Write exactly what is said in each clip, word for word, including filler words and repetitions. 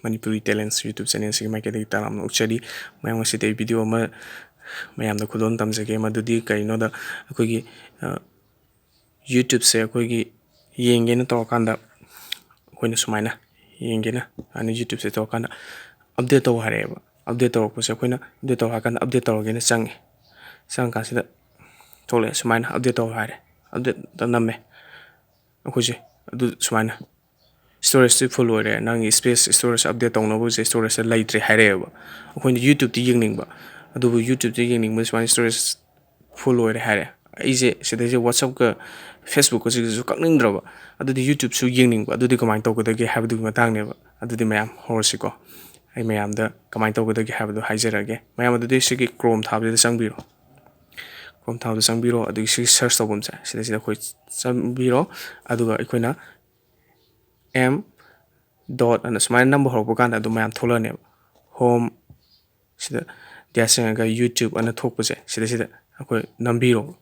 Manipuri Talents YouTube channel ꯑꯁꯤꯒꯤ ꯃꯥꯏꯀꯩꯗꯒꯤ ꯇꯔꯥꯝꯅ ꯑꯣꯛꯆꯔꯤ꯫ ꯃꯌꯥꯝ, ꯉꯁꯤꯗꯤ ꯑꯩ video ꯑꯃ ꯃꯌꯥꯝꯗ ꯈꯨꯗꯣꯜ ꯇꯝꯖꯒꯦ꯫ ꯃꯗꯨꯗꯤ ꯀꯔꯤꯅꯣꯗ, ꯑꯩꯈꯣꯏꯒꯤ, ꯑ, YouTube ꯁꯦ ꯑꯩꯈꯣꯏꯒꯤ ꯌꯦꯡꯒꯦꯅ ꯇꯧꯔꯀꯥꯟꯗ, ꯑꯩꯈꯣꯏꯅ ꯁꯨꯃꯥꯏꯅ ꯌꯦꯡꯒꯦꯅ ꯍꯥꯏꯅ YouTube ꯁꯦ ꯇꯧꯔꯀꯥꯟꯗ update ꯇꯧ ꯍꯥꯏꯔꯛꯑꯦꯕ꯫ Update ꯇꯧꯔꯛꯄꯁꯦ ꯑꯩꯈꯣꯏꯅ update ꯇꯧ ꯍꯥꯏꯔꯀꯥꯟꯗ update ꯇꯧꯔꯒꯦꯅ ꯆꯪꯉꯦ꯫ ꯆꯪꯉꯀꯥꯟꯁꯤꯗ ꯊꯣꯛꯂꯛꯑꯦ, ꯁꯨꯃꯥꯏꯅ update ꯇꯧ ꯍꯥꯏꯔꯦ꯫ Update ꯇ ꯅꯝꯃꯦ ꯑꯩꯈꯣꯏꯁꯦ꯫ ꯑꯗꯨ ꯁꯨꯃꯥꯏꯅ "Storage ꯁꯤ full ꯑꯣꯏꯔꯦ, ꯅꯪꯒꯤ space, storage update ꯇꯧꯅꯕꯁꯦ storage ꯁꯦ ꯂꯩꯇ꯭ꯔꯦ" ꯍꯥꯏꯔꯛꯑꯦꯕ꯫ ꯑꯩꯈꯣꯏꯅ YouTube ꯇ ꯌꯦꯡꯅꯤꯡꯕ, ꯑꯗꯨꯕꯨ YouTube ꯇ ꯌꯦꯡꯅꯤꯡꯕ ꯁꯨꯃꯥꯏꯅ "Storage full ꯑꯣꯏꯔꯦ" ꯍꯥꯏꯔꯦ꯫ ꯑꯩꯁꯦ ꯁꯤꯗꯩꯁꯦ WhatsApp ꯀ Facebook ꯀꯁꯤꯁꯨ ꯀꯛꯅꯤꯡꯗ꯭ꯔꯕ, ꯑꯗꯨꯗꯤ YouTube ꯁꯨ ꯌꯦꯡꯅꯤꯡꯕ, ꯑꯗꯨꯗꯤ ꯀꯃꯥꯏꯅ ꯇꯧꯒꯗꯒꯦ ꯍꯥꯏꯕꯗꯨꯒꯤ ꯃꯇꯥꯡꯅꯦꯕ꯫ ꯑꯗꯨꯗꯤ ꯃꯌꯥꯝ ꯍꯧꯔꯁꯤꯀꯣ꯫ ꯑꯩ ꯃꯌꯥꯝꯗ ꯀꯃꯥꯏꯅ ꯇꯧꯒꯗꯒꯦ ꯍꯥꯏꯕꯗꯣ ꯍꯥꯏꯖꯔꯛꯑꯒꯦ꯫ ꯃꯌꯥꯝ, ꯑꯗꯨꯗꯤ ꯁꯤꯒꯤ Chrome ꯊꯥꯕꯁꯤꯗ ꯆꯪꯕꯤꯔꯣ꯫ Chrome ꯊꯥꯕꯗ ꯆꯪꯕꯤꯔꯣ, ꯑꯗꯨꯒꯤ ꯁꯤꯒꯤ search ꯇꯧꯐꯝꯁꯦ ꯁꯤꯗꯩꯁꯤꯗ ꯑꯩꯈꯣꯏ ꯆꯪꯕꯤꯔꯣ꯫ ꯑꯗꯨꯒ ꯑꯩꯈꯣꯏꯅ M dot ꯑꯅ ꯁꯨꯃꯥꯏꯅ ꯅꯝꯕ ꯍꯧꯔꯛꯄ ꯀꯥꯟꯗ ꯑꯗꯨꯝ ꯃꯌꯥꯝ ꯊꯣꯛꯂꯛꯑꯅꯦꯕ꯫ Home ꯁꯤꯗ dash ꯆꯪꯉꯒ YouTube ꯑꯅ ꯊꯣꯛꯄꯁꯦ ꯁꯤꯗꯩꯁꯤꯗ ꯑꯩꯈꯣꯏ ꯅꯝꯕꯤꯔꯣ꯫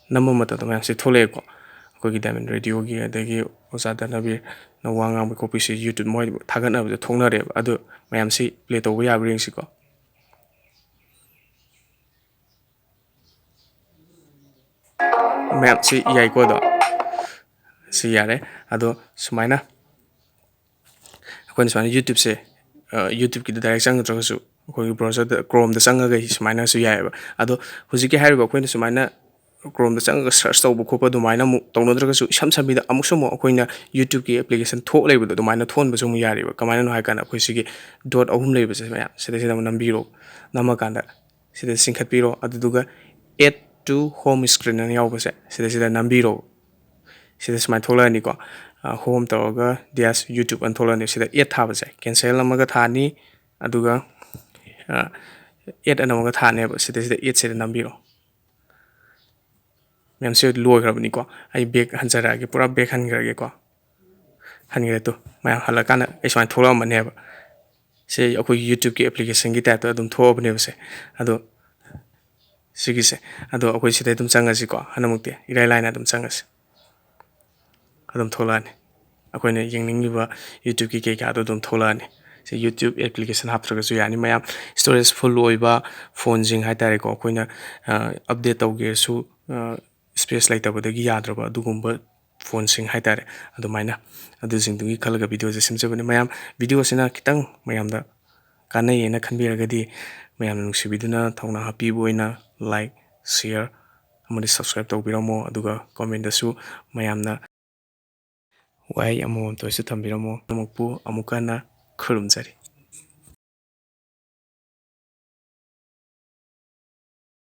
ꯅꯝꯕ ꯃꯇꯝꯗ ꯃꯌꯥꯝꯁꯤ ꯊꯣꯛꯂꯛꯑꯦꯀꯣ꯫ ꯑꯩꯈꯣꯏꯒꯤ Diamond Radio ꯒꯤ, ꯑꯗꯒꯤ ꯑꯣꯖꯥ ꯙꯅꯕꯤꯔꯅ ꯋꯥ ꯉꯥꯡꯕ ꯈꯣꯠꯄꯁꯤ YouTube ꯃꯣꯏ ꯊꯥꯒꯠꯅꯕꯗ ꯊꯣꯛꯅꯔꯦꯕ꯫ ꯑꯗꯨ ꯃꯌꯥꯝꯁꯤ play ꯇꯧꯕ ꯌꯥꯕ꯭ꯔꯥ ꯌꯦꯡꯁꯤꯀꯣ꯫ ꯃꯌꯥꯝꯁꯤ ꯌꯥꯏꯀꯣ ꯑꯗꯣ? ꯁꯤ ꯌꯥꯔꯦ꯫ ꯑꯗꯣ ꯁꯨꯃꯥꯏꯅ ꯑꯩꯈꯣꯏꯅ ꯁꯨꯃꯥꯏꯅ YouTube ꯁꯦ, ꯑ, YouTube ꯀꯤꯗ direct ꯆꯪꯒꯗ꯭ꯔꯒꯁꯨ ꯑꯩꯈꯣꯏꯒꯤ browser ꯗ, Chrome ꯗ ꯆꯪꯉꯒ ꯁꯨꯃꯥꯏꯅꯁꯨ ꯌꯥꯏꯑꯕ꯫ ꯑꯗꯣ ꯍꯧꯖꯤꯛꯀꯤ ꯍꯥꯏꯔꯤꯕ ꯑꯩꯈꯣꯏꯅ ꯁꯨꯃꯥꯏꯅ Chrome ꯗ ꯆꯪꯉꯒ search ꯇꯧꯕ ꯈꯣꯠꯄ ꯑꯗꯨꯃꯥꯏꯅ ꯑꯃꯨꯛ ꯇꯧꯅꯗ꯭ꯔꯒꯁꯨ, ꯏꯁꯝ ꯁꯝꯕꯤꯗ ꯑꯃꯨꯛꯁꯨ ꯑꯃꯨꯛ ꯑꯩꯈꯣꯏꯅ YouTube ꯀꯤ application ꯊꯣꯛ ꯂꯩꯕꯗꯣ ꯑꯗꯨꯃꯥꯏꯅ ꯊꯣꯛꯍꯟꯕꯁꯨ ꯑꯃꯨꯛ ꯌꯥꯔꯤꯕ꯫ ꯀꯃꯥꯏꯅꯅꯣ ꯍꯥꯏ ꯀꯥꯟꯗ ꯑꯩꯈꯣꯏ ꯁꯤꯒꯤ dot ꯑꯍꯨꯝ ꯂꯩꯕꯁꯦ ꯃꯌꯥꯝ, ꯁꯤꯗꯩꯁꯤꯗ ꯑꯃꯨꯛ ꯅꯝꯕꯤꯔꯣ꯫ ꯅꯝꯃꯀꯥꯟꯗ ꯁꯤꯗ ꯆꯤꯡꯈꯠꯄꯤꯔꯣ꯫ ꯑꯗꯨꯗꯨꯒ Add to Home Screen ꯑꯅ ꯌꯥꯎꯕꯁꯦ ꯁꯤꯗꯩꯁꯤꯗ ꯅꯝꯕꯤꯔꯣ꯫ ꯁꯤꯗ ꯁꯨꯃꯥꯏꯅ ꯊꯣꯛꯂꯛꯑꯅꯤꯀꯣ꯫ ꯑ, Home ꯇꯧꯔꯒ dash YouTube ꯑꯅ ꯊꯣꯛꯂꯛꯑꯅꯤ꯫ ꯁꯤꯗ Add ꯊꯥꯕꯁꯦ cancel ꯑꯃꯒ ꯊꯥꯅꯤ, ꯑꯗꯨꯒ, ꯑ, Add ꯑꯅ ꯑꯃꯒ ꯊꯥꯅꯦꯕ꯫ ꯁꯤꯗꯩꯁꯤꯗ Add ꯁꯤꯗ ꯅꯝꯕꯤꯔꯣ꯫ ꯃꯌꯥꯝ, ꯁꯤ ꯂꯣꯏꯈ꯭ꯔꯕꯅꯤꯀꯣ꯫ ꯑꯩ back ꯍꯟꯖꯔꯛꯑꯒꯦ, ꯄꯨꯔꯥ back ꯍꯟꯈ꯭ꯔꯒꯦꯀꯣ꯫ ꯍꯟꯈ꯭ꯔꯦ ꯇꯨ꯫ ꯃꯌꯥꯝ ꯍꯜꯂꯀꯥꯟꯗ ꯑꯩ ꯁꯨꯃꯥꯏꯅ ꯊꯣꯛꯂꯛꯑꯝꯕꯅꯦꯕ꯫ ꯁꯤ ꯑꯩꯈꯣꯏꯒꯤ YouTube ꯀꯤ application ꯒꯤ type ꯇ ꯑꯗꯨꯝ ꯊꯣꯛꯑꯕꯅꯦꯕ ꯁꯦ꯫ ꯑꯗꯣ ꯁꯤꯒꯤꯁꯦ꯫ ꯑꯗꯣ ꯑꯩꯈꯣꯏ ꯁꯤꯗꯩ ꯑꯗꯨꯝ ꯆꯪꯉꯁꯤꯀꯣ꯫ ꯍꯟꯗꯛꯃꯛꯇꯤ ꯏꯔꯥꯏ ꯂꯥꯏꯅ ꯑꯗꯨꯝ ꯆꯪꯉꯁꯤ꯫ ꯑꯗꯨꯝ ꯊꯣꯛꯂꯛꯑꯅꯤ꯫ ꯑꯩꯈꯣꯏꯅ ꯌꯦꯡꯅꯤꯡꯉꯤꯕ YouTubeꯀꯤ ꯀꯩꯀꯥꯗꯣ ꯑꯗꯨꯝ ꯊꯣꯛꯂꯛꯑꯅꯤ꯫ ꯁꯤ YouTube application ꯍꯥꯞꯇ꯭ꯔꯒꯁꯨ ꯌꯥꯅꯤ꯫ ꯃꯌꯥꯝ storage full ꯑꯣꯏꯕ phoneꯁꯤꯡ ꯍꯥꯏꯇꯥꯔꯦꯀꯣ, ꯑꯩꯈꯣꯏꯅ update ꯇꯧꯒꯦꯁꯨ space ꯂꯩꯇꯕꯗꯒꯤ ꯌꯥꯗ꯭ꯔꯕ ꯑꯗꯨꯒꯨꯝꯕ phoneꯁꯤꯡ ꯍꯥꯏꯇꯥꯔꯦ꯫ ꯑꯗꯨꯃꯥꯏꯅ ꯑꯗꯨꯁꯤꯡꯗꯨꯒꯤ ꯈꯜꯂꯒ videoꯁꯦ ꯁꯦꯝꯖꯕꯅꯤ꯫ ꯃꯌꯥꯝ videoꯁꯤꯅ ꯈꯤꯇꯪ ꯃꯌꯥꯝꯗ ꯀꯥꯟꯅꯩꯌꯦꯅ ꯈꯟꯕꯤꯔꯒꯗꯤ ꯃꯌꯥꯝꯅ ꯅꯨꯡꯁꯤꯕꯤꯗꯨꯅ ꯊꯧꯅꯥ ꯍꯥꯞꯄꯤꯕ ꯑꯣꯏꯅ like, share ꯑꯃꯗꯤ subscribe ꯇꯧꯕꯤꯔꯝꯃꯣ꯫ ꯑꯗꯨꯒ commentꯇꯁꯨ ꯃꯌꯥꯝꯅ ꯋꯥꯍꯩ ꯑꯃꯃꯝꯇ ꯑꯣꯏꯔꯁꯨ ꯊꯝꯕꯤꯔꯝꯃꯣ꯫ ꯑꯗꯨꯃꯛꯄꯨ ꯑꯃꯨꯛꯀ ꯍꯟꯅ ꯈꯨꯔꯨꯝꯖꯔꯤ꯫